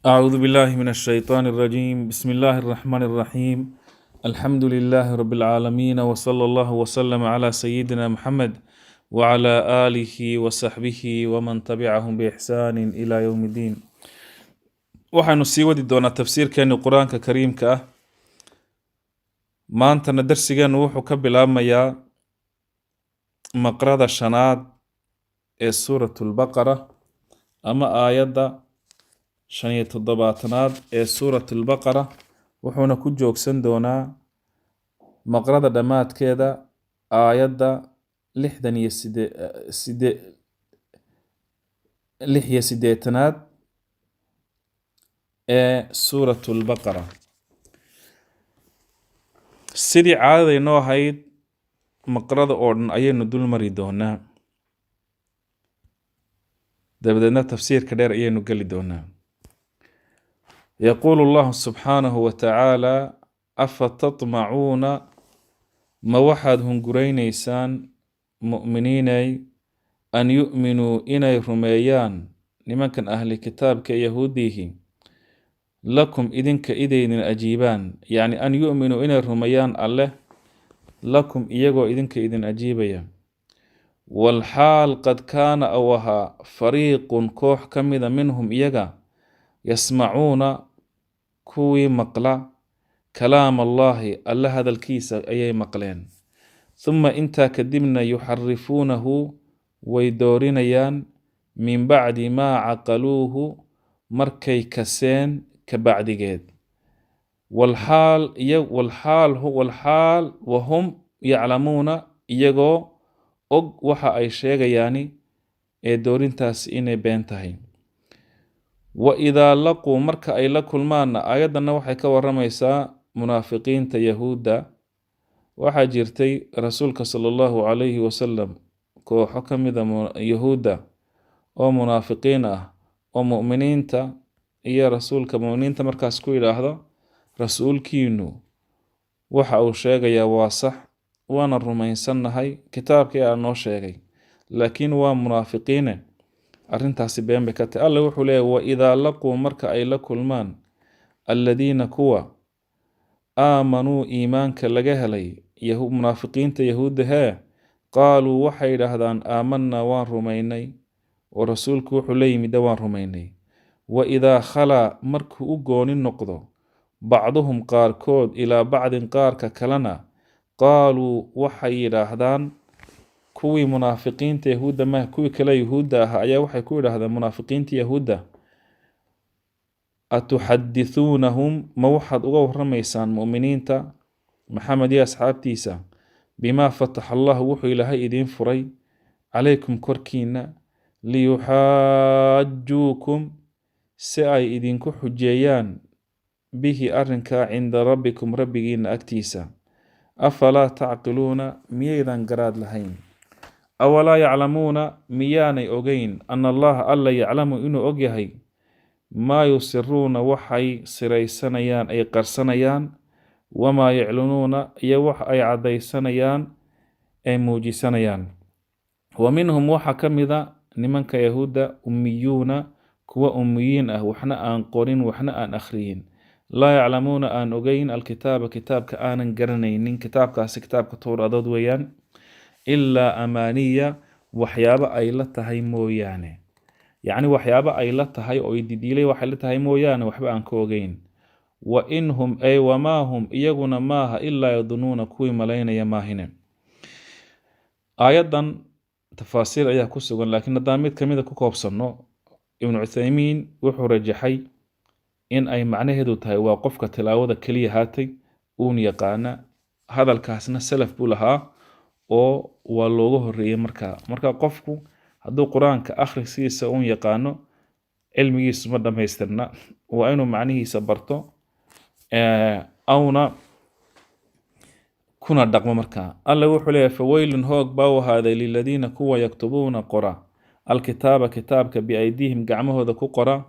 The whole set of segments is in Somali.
أعوذ بالله من الشيطان الرجيم. بسم الله الرحمن الرحيم. الحمد لله رب العالمين، وصلى الله وسلم على سيدنا محمد وعلى آله وصحبه ومن تبعهم بإحسان إلى يوم الدين. Waxaynu sii wadi doonaa tafsiirkeeni Qur-aanka Kariimka ah. Maantana darsigeenu wuxuu ka bilaabmayaa maqrada shanaad ee Suurat Lbaqara, ama aayadda 75aad ee Suurat Lbaqara, wuxuuna ku joogsan doonaa maqrada dhammaadkeeda, aayadda lixdan iyo side side 86aad ee Suurat Lbaqara. Sidii caadaday noo ahayd, maqrada oo dhan ayaynu dul mari doonaa, dabadeedna tafsiirka dheer ayaynu geli doonaa. Yaquulu Allahu subxaanahu wa tacaala: "Afa tatmacuuna", ma waxaad hunguraynaysaan, mu'miniinay, "an yu'minuu", inay rumeeyaan nimankan ahli kitaabka ee Yahuudihi, "lakum", idinka idaydin ajiibaan, yacni "an yu'minuu", inay rumeeyaan Alleh, "lakum", iyagoo idinka idin ajiibaya, "walxaal qad kaana", ou ahaa, "fariiqun", koox ka mida, "minhum", iyaga, "yasmacuuna", kuwii maqla, "kalaam Allahi", Alle hadalkiisa ayay maqleen, "thumma", intaa kadibna, "yuxarifuunahu", way doorinayaan, "min bacdi maa caqaluuhu", markay kaseen ka bacdigeed, walxaal iyo walxaal walxaal "wahum yaclamuuna", iyagoo og waxa ay sheegayaani ee doorintaasi inay been tahay. "Wa idaa laquu", marka ay la kulmaanna. Aayaddanna waxay ka waramaysaa munaafiqiinta Yahuudda. Waxaa jirtay Rasuulka sala Allahu calayhi wasalam kooxo ka mida Yahuudda oo munaafiqiin ah oo mu'miniinta iyo Rasuulka, mu'miniinta markaas ku yidhaahdo: "Rasuulkiinu waxa uu sheegayaa waa sax, waana rumaysannahay kitaabkii aa noo sheegay," laakiin waa munaafiqiine, arrintaasi been bay ka tahay. Alla wuxuu leeyahy: "Wa idaa laquu", marka ay la kulmaan, "alladiina", kuwa, "aamanuu", iimaanka laga helay, munaafiqiinta Yahuudda hee, "qaaluu", waxay yidhaahdaan, "aamanaa", waan rumaynay, oo Rasuulku wuxuu la yimida waan rumaynay. "Wa idaa khalaa", markuu u gooni noqdo, "bacduhum", qaarkood, "ilaa bacdin", qaarka kalena, "qaaluu", waxay yidhaahdaan kuwii munaafiqiinta Yahuudda ma kuwii kale Yahuudda ahaa ayaa waxay ku yidhaahdaan munaafiqiinta Yahuudda: "Atuxadithuunahum", ma waxaad uga waramaysaan mu'miniinta Maxamed iyo asxaabtiisa, "bimaa fataxa Allahu", wuxuu Ilaahay idiin furay, "calaykum", korkiina, "liyuxaajuukum", si ay idinku xujeeyaan, "bihi", arrinkaa, "cinda rabbikum", Rabbigiina agtiisa? "Afalaa tacqiluuna", miyaydan garaad lahayn? "Awalaa yaclamuuna", miyaanay ogeyn, "ana Allaha", Alla, "yaclamu", inuu og yahay, "maa yusiruuna", waxay siraysanayaan ay qarsanayaan, "wamaa yuclinuuna", iyo wax ay caddaysanayaan ay muujisanayaan. Wa minhum, waxaa ka mida nimanka Yahuudda, ummiyuuna, kuwa ummiyiin ah, waxna aan qorin, waxna aan akhriyin, "laa yaclamuuna", aan ogeyn, "alkitaaba", kitaabka aanan garanaynin. Kitaabkaasi kitaabka Towraadood weeyaan. "Ilaa amaaniya", waxyaabo ay la tahay mooyaane, yacni waxyaabo ay la tahay oo ididiilay waxay la tahay mooyaane, waxba aan ka ogeyn. "Wa in hum", ay "wamaa hum", iyaguna maaha, "ilaa yadunuuna", kuwii malaynaya maahine. Aayaddan tafaasiir ayaa ku sugan, laakiin haddaan mid kamida ku koobsanno, Ibnu Cuthaymiin wuxuu rajaxay in ay macnaheedu tahay waa qofka tilaawada keliya haatay uun yaqaana. Hadalkaasna salaf buu lahaa oo waa looga horeeyey. Marka qofku hadduu Qur-aanka akhrisiisa uun yaqaano, cilmigiisu ma dhammaystirna. Waa inuu macnihiisa barto awna kuna dhaqmo. Markaa Alla wuxuu leeyahay: "Faweylun", hoog baa u ahaaday, "liladiina", kuwa, "yaktubuuna", qora, "alkitaaba", kitaabka, "biaydiihim", gacmahooda ku qora,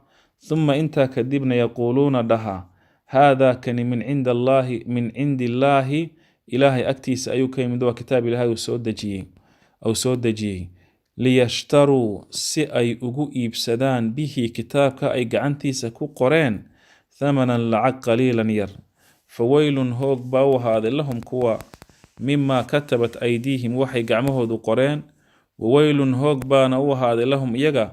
"thumma", intaa kadibna, "yaquuluuna", dhaha, "haadaa", kani, "min cindi Allaahi", min cindi Illaahi, Ilaahay agtiisa ayuu ka yimid, waa kitaab Ilaahay uu soo dejiyey. Liyashtaruu, si ay ugu iibsadaan, bihi, kitaabka ay gacantiisa ku qoreen, thamanan, lacag, qaliilan, yar. Faweylun, hoog baa u ahaaday, lahum, kuwa, mima katabat aydiihim, waxay gacmahoodu qoreen. Waweylun, hoog baana u ahaaday, lahum, iyaga,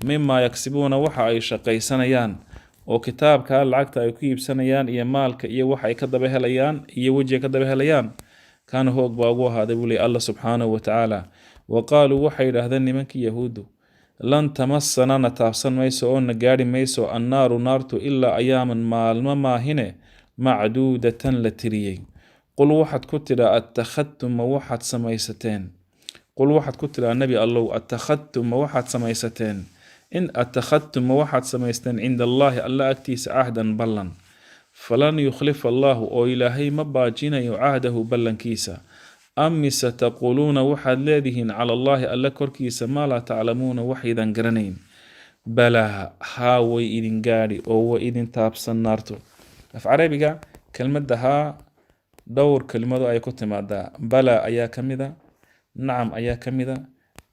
mima yaksibuuna, waxa ay shaqaysanayaan, oo kitaabka lacagta ay ku iibsanayaan iyo maalka iyo waxa ay ka daba helayaan iyo wejiga ka daba helayaan, kaana hoog baa ugu ahaaday, buu leeyay Alla subxaanahu wa tacaala. Wa qaaluu, waxay yidhaahdeen nimankii Yahuuddu: lan tamasana, na taabsan mayso oo na gaadhi mayso, annaaru, naartu, ilaa ayaaman, maalmo maahine, macduudatan, la tiriyey. Qul, waxaad ku tidhaa: attakhadtum, ma waxaad samaysateen? Qul, waxaad ku tidhaa, Nebi Allow: attakhadtum, ma waxaad samaysateen? In attakhadtum, ma waxaad samaysteen, cinda Allaahi, Alla agtiisa, cahdan, ballan? Falan yukhlifa Allahu, oo Ilaahay ma baajinayo, cahdahu, ballankiisa. Am mise taquuluuna, waxaad leedihiin, cala Allaahi, Alle korkiisa, maa laa taclamuuna, waxaydan garanayn? Balaa, haa, way idin gaadhi oo way idin taabsan naarto. Af Carabiga kelmadda haa dhowr kelimado ay ku timaadaa. Balaa ayaa ka mid a, nacam ayaa ka mid a,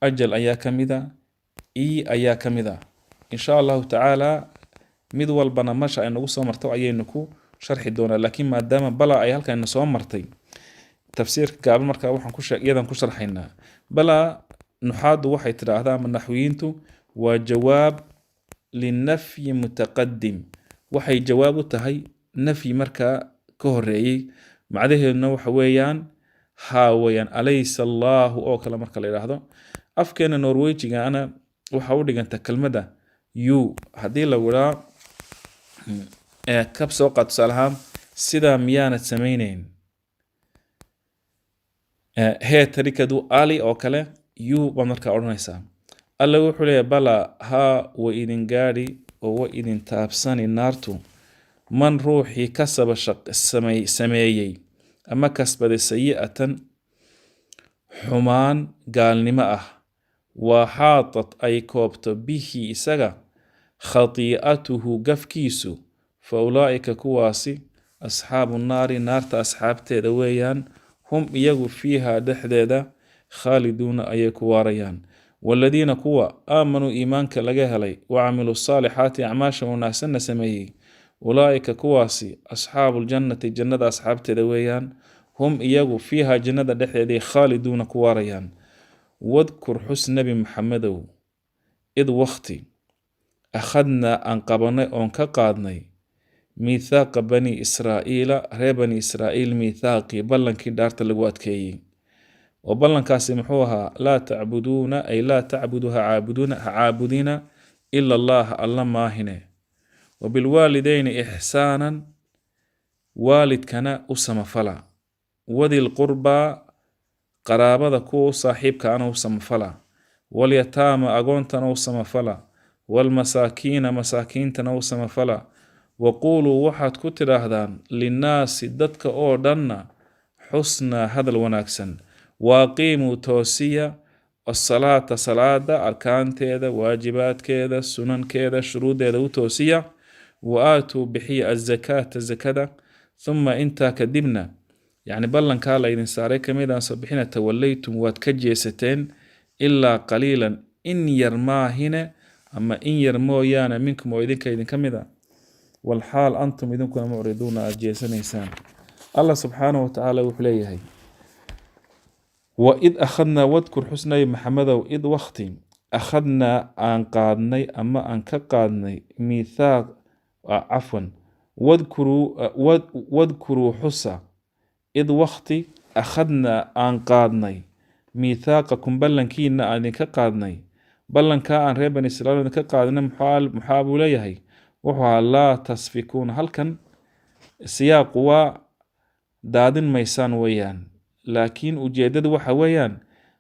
ajal ayaa ka mid a, i ayaa ka mid a. Insha Allahu tacaala mid walbana masha ay nagu soo marto ayaynu ku sharxi doonaa, laakiin maadaama balaa ay halkan soo martay, tafsiirka gaaban markaa waxaan ku iyadan ku sharxaynaa. Balaa nuxaadu waxay tidhaahdaa, ama naxwiyiintu, waa jawaab linafyi mutaqadim, waxay jawaab u tahay nafyi markaa ka horeeyey. Macnaheeduna waxa weeyaan haa weeyaan, alaysa Allaahu oo kale marka la yidhaahdo. Afkeena Norwejigana waxa u dhiganta kelmadda u haddii lagu idhaa, kab soo qaad tusaale ahaan, sidaa miyaanad samayneyn? Hee tarikadu ali oo kale u baad markaa odhanaysaa. Alla wuxuu leeyahay: bala, haa, wa idin gaadhi oo wa idin taabsani naartu. Man, ruuxii, kasaba, sameeyey ama kasbaday, sayi'atan, xumaan gaalnimo ah, wa xaatat, ay koobto, bihi, isaga, khatii'atuhu, gafkiisu, fa ulaa'ika, kuwaasi, asxaabu naari, naarta asxaabteeda weeyaan, hum, iyagu, fiiha, dhexdeeda, khaaliduuna, ayay ku waarayaan. Waaladiina, kuwa, aamanuu, iimaanka laga helay, wa camiluu saalixaati, acmaasha wanaagsanna sameeyey, ulaa'ika, kuwaasi, asxaabu ljannati, jannada asxaabteeda weeyaan, hum, iyagu, fiiha, jannada dhexdeeday, khaaliduuna, ku waarayaan. Wadkur, xus, Nebi Maxamedow, id wakti, akhadnaa, aan qabanay oon ka qaadnay, miithaaqa bani Israa'iila, reer Bani Israa'iil miithaaqii, ballankii dhaarta lagu adkeeyey. Oo ballankaasi muxuu ahaa? Laa tacbuduuna, ay laa tacbudu, ha caabuduuna, ha caabudina, ila Allaha, Alla maahine. Wa bilwaalidayni ixsaanan, waalidkana u samafala, wadil qurbaa, qaraabada kuwa u saaxiibka ana u samafala, walyataama, agoontana u samafala, waalmasaakiina, masaakiintana u samafala. Waquuluu, waxaad ku tidhaahdaan, linnaasi, dadka oo dhanna, xusnaa, hadal wanaagsan. Waaqiimuu, toosiya, asalaata, salaada, arkaanteeda, waajibaadkeeda, sunankeeda, shuruuddeeda u toosiya. Wa aatuu, bixiya, azakaata, zakada. Thuma, intaa kadibna, yacni ballankaa laydin saaray kamidaan soo bixina, tawallaytum, waad ka jeesateen, ilaa qaliilan, in yar maahine ama in yar mooyaane, minkum, oo idinka idinka mid a, walxaal antum, idinkuna, mucriduuna, aada jeesanaysaan. Allah subxaanahu watacaala wuxuu leeyahay: waid akhadnaa, wadkur, xusnay, Maxamedow, id wakti, akhadnaa, aan qaadnay ama aan ka qaadnay, miithaaq, cafwan, wadkuruu, wadkuruu, xusa, id wakti, akhadnaa, aan qaadnay, miithaaqakum, ballankiina aan idinka qaadnay. Ballankaa aan reer Bani Israiil idinka qaadnay maxaa buu leeyahay? Wuxuu ahaa laa tasfikuuna. Halkan siyaaqu waa daadin maysaan weeyaan, laakiin ujeeddadu waxa weeyaan: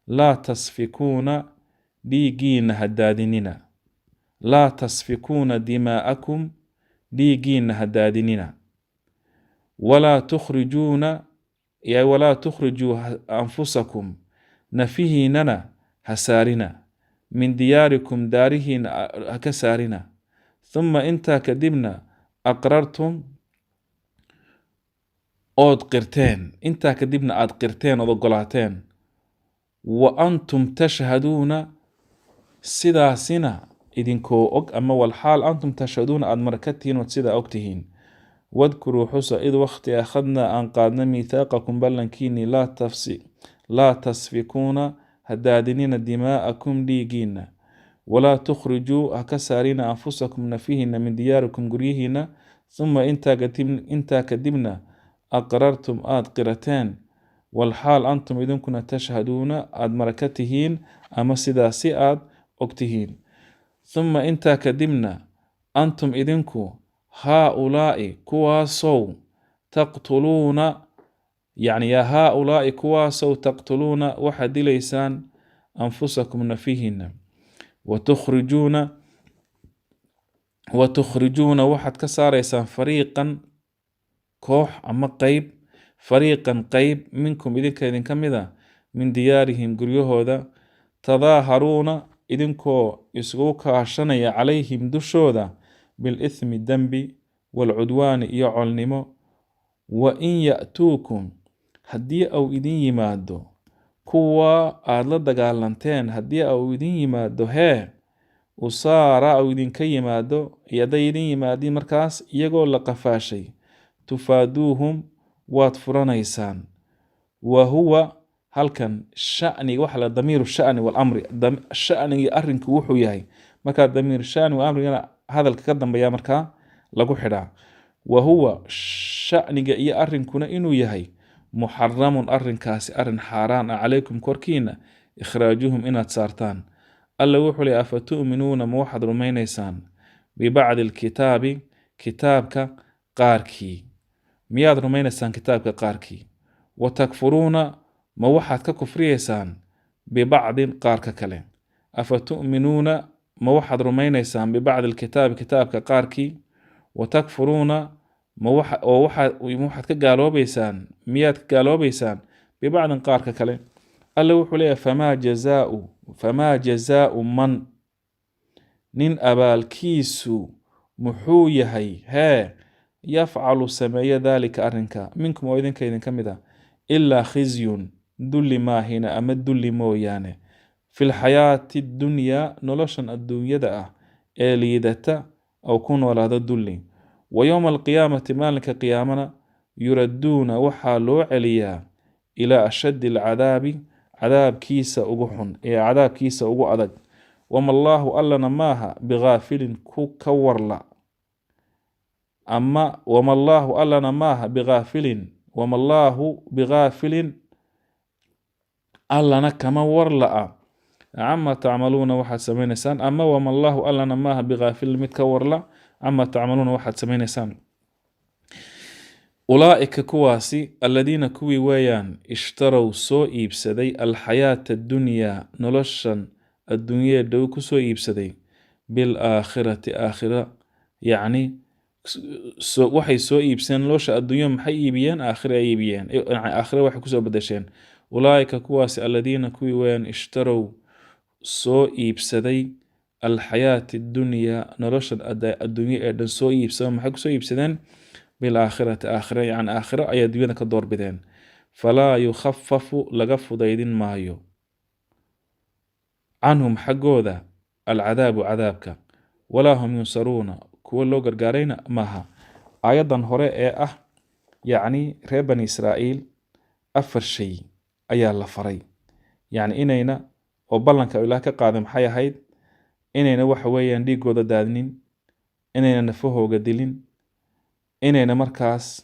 laa tasfikuuna, dhiiggiina ha daadinina, laa tasfikuuna dimaa'akum, dhiiggiina ha daadinina, walaa tukhrijuuna, walaa tukhrijuu anfusakum, nafihiinana ha saarina, min diyaarikum, daarihiina ha ka saarina. Thuma, intaa kadibna, aqrartum, ood qirteen, intaa kadibna aad qirteen ood ogolaateen, wa antum tashhaduuna. Sidaasina idinkoo og, ama walxaal antum tashhaduuna, aada maraka tihiin ood sidaa og tihiin. Wadkuruu, xusa, id waqti akhadnaa, aan qaadna, miithaaqakum, ballankiini, laa tasfikuuna, ha daadinina, dimaa'akum, dhiigiina, walaa tukhrijuu, ha ka saarina, anfusakum, nafihiina, min diyaarikum, guryihiina. Uma intaa kadibna aqrartum, aada qirateen, walxaal antum idinkuna tashhaduuna, aada maraka tihiin ama sidaasi aada og tihiin. Uma intaa kadibna antum idinku haa-ulaa'i, kuwaasow, taqtuluuna, yacni yaa haa-ulaa'i, kuwaasow, taqtuluuna, waxaad dilaysaan, anfusakum, nafihiina, wa tukhrijuuna, waxaad ka saaraysaan, fariiqan, koox ama qeyb, fariiqan, qeyb, minkum, idinka idinka mid a, min diyaarihim, guryahooda, tadaaharuuna, idinkoo isugu kaashanaya, calayhim, dushooda, bilithmi, dembi, waalcudwaani, iyo colnimo. Wa in ya'tuukum, haddii au idin yimaado kuwa aada la dagaalanteen, haddii au idin yimaado hee usaara, au idinka yimaado, iyo hadday idin yimaadiin markaas iyagoo la qafaashay, tufaaduuhum, waad furanaysaan. Wa huwa halkan shaniga waxa la damiiru shani walamri, shanigii arrinku wuxuu yahay markaa damiir shani wa amrigana hadalka ka dambeeya markaa lagu xidhaa. Wa huwa shaniga iyo arrinkuna inuu yahay muxaramun, arrinkaasi arrin xaaraan ah, calaykum, korkiina, ikhraajuhum, inaad saartaan. Alla wuxuu leey: afatu'minuuna, ma waxaad rumaynaysaan, bibacdi alkitaabi, kitaabka qaarkii? Miyaad rumaynaysaan kitaabka qaarkii? Wa takfuruuna, ma waxaad ka kufriyeysaan, bibacdin, qaarka kale? Afatu'minuuna, ma waxaad rumaynaysaan, bibacdi alkitaabi, kitaabka qaarkii, wa takfuruuna, ma waxa oo waxaad ma waxaad ka gaaloobeysaan, miyaad ka gaaloobeysaan, bibacdin, qaarka kale? Alla wuxuu leeyahay: famaa jazaau man, nin abaalkiisu muxuu yahay hee, yafcalu, sameeya, daalika, arrinka, minkum, oo idinka idinka mid ah, ilaa khizyun, dulli maahina ama dulli mooyaane, fi lxayaati ddunyaa, noloshan adduunyada ah ee liidata oo ku noolaado dulli. Wa yowma alqiyaamati, maalinka qiyaamana, yuradduuna, waxaa loo celiyaa, ilaa ashaddi alcadaabi, cadaabkiisa ugu xun ee cadaabkiisa ugu adag. Wama allaahu, allana maaha, bigaafilin, ku ka warla, ama wama allaahu, allana maaha, bigaafilin, wama allaahu bigaafilin, allana kama warla'a, cama tacmaluuna, waxaad samaynaysaan, ama wama allaahu, allana maaha, bigaafilin, mid ka warla, cama tacmaluuna, waxaad samaynaysaan. Ulaa'ika, kuwaasi, aladiina, kuwii weeyaan, ishtarow, soo iibsaday, alxayaata addunyaa, noloshan adduunyada dhow kusoo iibsaday, bilaakhirati, aakhira. Yacni waxay soo iibsadeen nolosha adduunyo. Maxay iibiyeen? Aakhira ay iibiyeen, yacni aakhira waxay kusoo bedesheen. Ulaa'ika, kuwaasi, aladiina, kuwii weeyaan, ishtarow, soo iibsaday, alxayaati addunyaa, noloshan adduunyo ee dhan soo iibsado. Maxay kusoo iibsadeen? Bilaakhirati, aakhira. Yacni aakhiro ayay adduunyada ka doorbideen. Falaa yukhafafu, laga fudaydin maayo, canhum, xaggooda, alcadaabu, cadaabka, walaa hum yunsaruuna, kuwa loo gargaarayna maaha. Aayaddan hore ee ah, yacni reer Bani Israa'iil afar shay ayaa la faray, yacni inayna oo ballanka Ilaah ka qaaday maxay ahayd? Inayna waxa weeyaan dhiigooda daadinin, inayna nafahooga dilin, inayna markaas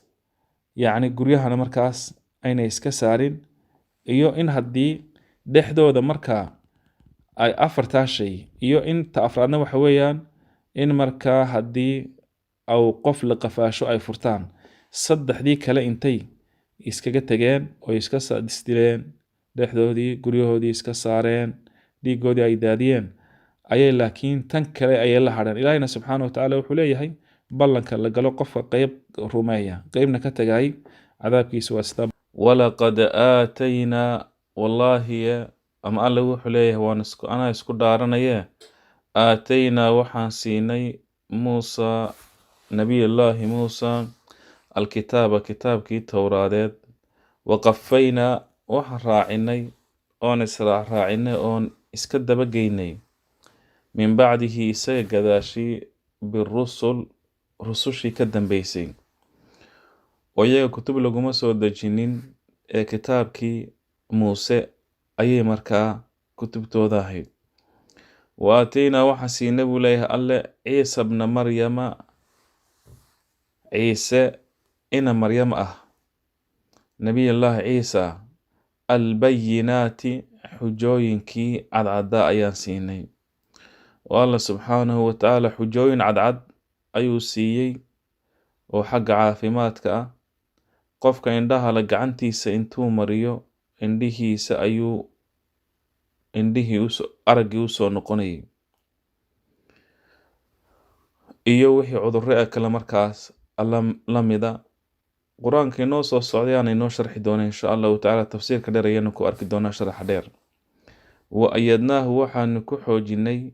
yacni guryahana markaas ayna iska saarin, iyo in haddii dhexdooda markaa ay afartaa shay, iyo inta afraadna waxa weeyaan in markaa haddii au qof la qafaasho ay furtaan. Saddexdii kale intay iskaga tegeen oo iska isdileen dhexdoodii, guryahoodii iska saareen, dhiigoodii ay daadiyeen ayay, laakiin tan kale ayay la hadheen. Ilaahina subxaana watacaala wuxuu leeyahay: ballanka la galo qofka qeyb rumeeya, qeybna ka tagay, cadaabkiisa waa sida. Walaqad aataynaa, wallaahi, ama Alle wuxuu leeyahay waan isku anaa isku dhaaranaye, aataynaa, waxaan siinay, Muusa, nabiyullaahi Muusa, alkitaaba, kitaabkii Towraadeed, waqafaynaa, waxaan raacinay oon israac raacinay oon iska dabageynay. Min bacdihi, isaga gadaashii, birusul, rusushii ka dambeysay, oo iyaga kutub laguma soo dejinin ee kitaabkii Muuse ayay markaa kutubtooda ahayd. Wa aataynaa, waxaa siinay buu leeyahay Alle, Ciisa bna Maryama, Ciise ina Maryam ah, Nabiyullaahi Ciisa, albayinaati, xujooyinkii cadcaddaa ayaan siinay. Oo Alla subxaanahu watacaala xujooyin cadcad ayuu siiyey oo xagga caafimaadka ah. Qofka indhaha la gacantiisa intuu mariyo indhihiisa ayuu indhihii usoo araggii usoo noqonayay, iyo wixii cudurro ee kale markaas la mida. Qur-aanka inoo soo socday aana inoo sharxi doona insha Allahu tacaala. Tafsiirka dheer ayaanu ku arki doonaa sharaxa dheer. Wa ayadnaahu, waxaanu ku xoojinay,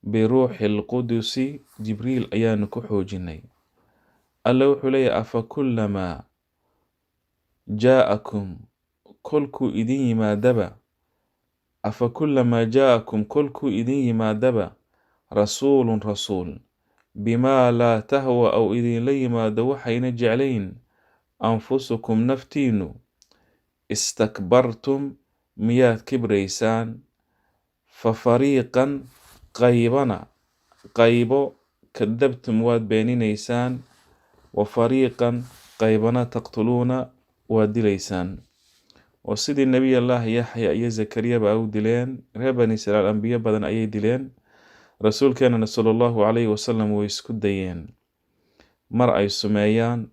biruuxi lqudusi, Jibriil ayaanu ku xoojinay. Alle wuxuu leeyahay: afa kullamaa jaa'akum, kolkuu idin yimaadaba, afa kullamaa jaa'akum, kolkuu idin yimaadaba, rasuulun, rasuul, bimaa laa tahwa, ou idinla yimaado waxayna jeclayn, anfusukum, naftiinu, istakbartum, miyaad kibraysaan? Fa fariiqan, qaybana, qaybo, kadabtum, waad beeninaysaan, wa fariiqan, qaybana, taqtuluuna, waad dilaysaan. Oo sidii Nebiyallaahi Yaxya iyo Zakariyaba u dileen reer Bani Israiil, ambiyo badan ayay dileen. Rasuulkeenana sala Allahu calayhi wasalam way isku dayeen, mar ay sumeeyaan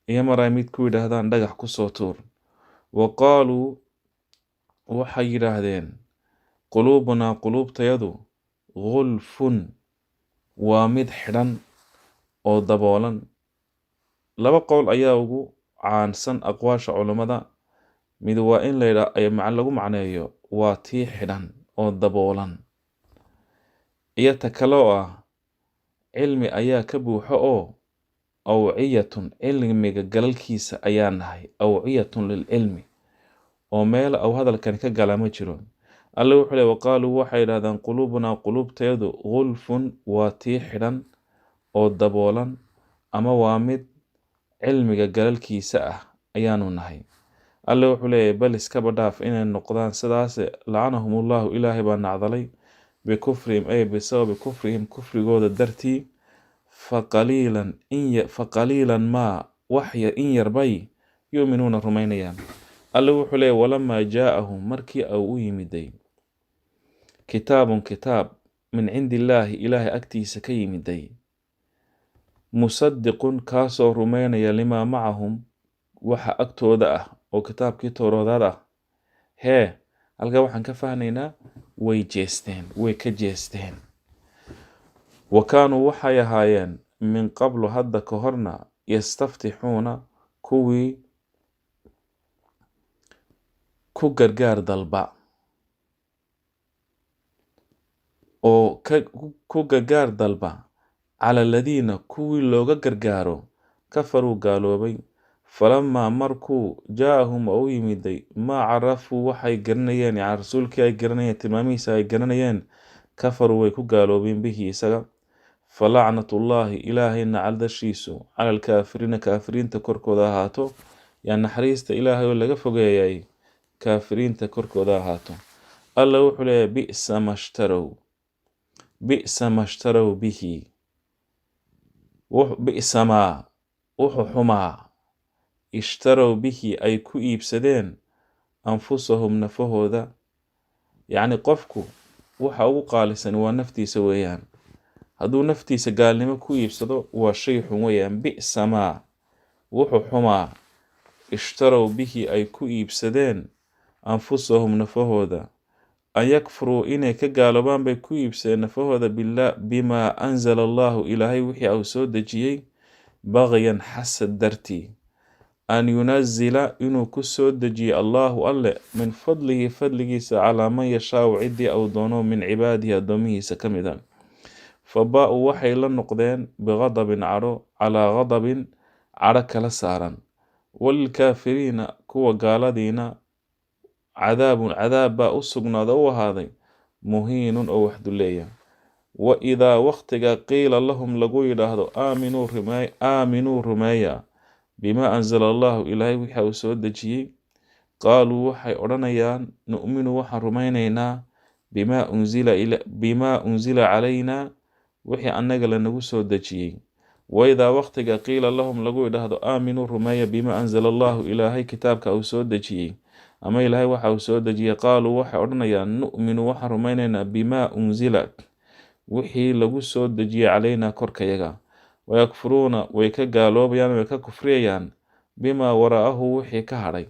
iyo mar ay mid ku yidhaahdaan dhagax kusoo tuur. Wa qaaluu, waxay yidhaahdeen, quluubunaa, quluubtayadu, gulfun, waa mid xidhan oo daboolan. Laba qowl ayaa ugu caansan aqwaasha culammada. Mid waa in la lagu macneeyo waa tii xidhan oo daboolan, iyo ta kale oo ah cilmi ayaa ka buuxo oo awciyatun, cilmiga galalkiisa ayaa nahay, awciyatun lilcilmi, oo meel au hadalkan ka gala ma jiro. Alle wuxuu le: waqaaluu, waxay yidhahdaan, quluubunaa, quluubteedu, gulfun, waa tii xidhan oo daboolan, ama waa mid cilmiga galalkiisa ah ayaanu nahay. Alle wuxuu leeyahay: bal iskaba dhaaf inay noqdaan sidaase, lacanahum Ullahu, Ilaahay baa nacdalay, bikufrihim, ay bisababi kufrihim, kufrigooda dartii, faqaliilan in faqaliilan maa, wax in yarbay, yu'minuuna, rumaynayaan. Alle wuxuu leeyahy: walamaa jaa'ahum, markii au u yimiday, kitaabun, kitaab, min cindi illaahi, Ilaahay agtiisa ka yimiday, musadiqun, kaasoo rumaynaya, limaa macahum, waxa agtooda ah oo kitaabkii Towroodaad ah. Hee, halkaa waxaan ka fahnaynaa way jeesteen, way ka jeesteen. Wa kaanuu, waxay ahaayeen, min qablu, hadda ka horna, yastaftixuuna, kuwii ku gargaar dalba oo ku gargaar dalba, cala aladiina, kuwii looga gargaaro, kafaruu, gaaloobay. Falamaa, markuu, jaa-ahum, oo u yimiday, maa carafuu, waxay garanayeen, yani rasuulkii ay garanayeen, tilmaamihiisa ay garanayeen, kafaruu, way ku gaaloobeen, bihi, isaga. Falacnatullaahi, Ilaahay nacaldashiisu, cala alkaafiriina, kaafiriinta korkooda ahaato. Yaa naxariista Ilaahay oo laga fogeeyay kaafiriinta korkooda ahaato. Alla wuxuu leeyahay: bi'sa mashtarow, bi'sa mashtarow bihi, bi'sa maa, wuxuu xumaa, ishtarow bihi, ay ku iibsadeen, anfusahum, nafahooda. Yacni qofku waxa ugu qaalisan waa naftiisa weeyaan. Hadduu naftiisa gaalnimo ku iibsado waa shay xun weeyaan. Bi'sa maa, wuxuu xumaa, ishtarow bihi, ay ku iibsadeen, anfusahum, nafahooda, an yakfuruu, inay ka gaaloobaan bay ku iibsadeen nafahooda, bimaa anzala Allahu, Ilaahay wixii uu soo dejiyey, bagyan, xasad dartii, an yunazila, inuu ku soo dejiyo, Allahu, Alle, min fadlihi, fadligiisa, calaa man yashaau, ciddii uu doono, min cibaadihi, addoomihiisa ka mid a. Fa baa-uu, waxay la noqdeen, biqadabin, cadho, calaa qadabin, cadho kala saaran. Walilkaafiriina, kuwa gaaladiina, cadaabun, cadaab baa u sugnaada, u ahaaday, muhiinun, oo wax duleeya. Wa idaa waqtiga qiila lahum lagu yidhaahdo aaminuu rumeey, aaminuu rumeeya, bimaa anzala Allahu, Ilaahay waxa uu soo dejiyey, qaaluu waxay odhanayaan nu'minu, waxaan rumaynaynaa, bimaa unzila bimaa unzila calaynaa, wixii annaga lanagu soo dejiyey. Waidaa waqtiga qiila lahum lagu yidhaahdo aaminuu rumeeya bimaa anzala Allahu, Ilaahay kitaabka uu soo dejiyey ama Ilaahay waxa uu soo dejiyey, qaaluu waxay odhanayaan nu'minu, waxaan rumaynaynaa, bimaa unzila, wixii lagu soo dejiyey, calaynaa, korkayaga. Wayakfuruuna, way ka gaaloobayaan, way ka kufriyayaan, bimaa waraa'ahu, wixii ka hadhay.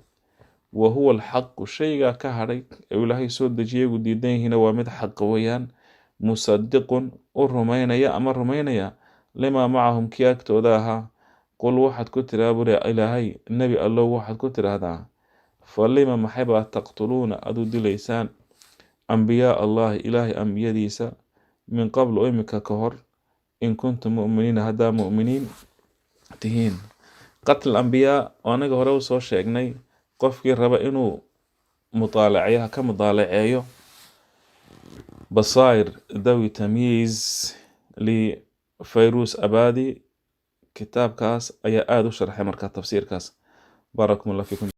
Wa huwa alxaqu, shaygaa ka hadhay ee Ilaahay soo dejiyay gu diidan yihiina waa mid xaqa weeyaan, musadiqun, u rumaynaya ama rumaynaya, limaa macahum, kii agtooda ahaa. Qul, waxaad ku tiraa buri Ilaahay, Nebi Allow, waxaad ku tiraahdaa, falima, maxaybaa, taqtuluuna, aad u dilaysaan, ambiyaa Allahi, Ilaahay ambiyadiisa, min qablu, imika ka hor, in kuntum mu'miniina, haddaa mu'miniin tihiin? Qatl ambiyaa oo anaga hore usoo sheegnay, qofkii raba inuu mutaalaceeyo ha ka mutaalaceeyo Basaa'ir Dawi Tamyiiz li Fayrus Abadi. Kitaabkaas ayaa aada u sharxay markaa tafsiirkaas. Baarakum Allah fiikum.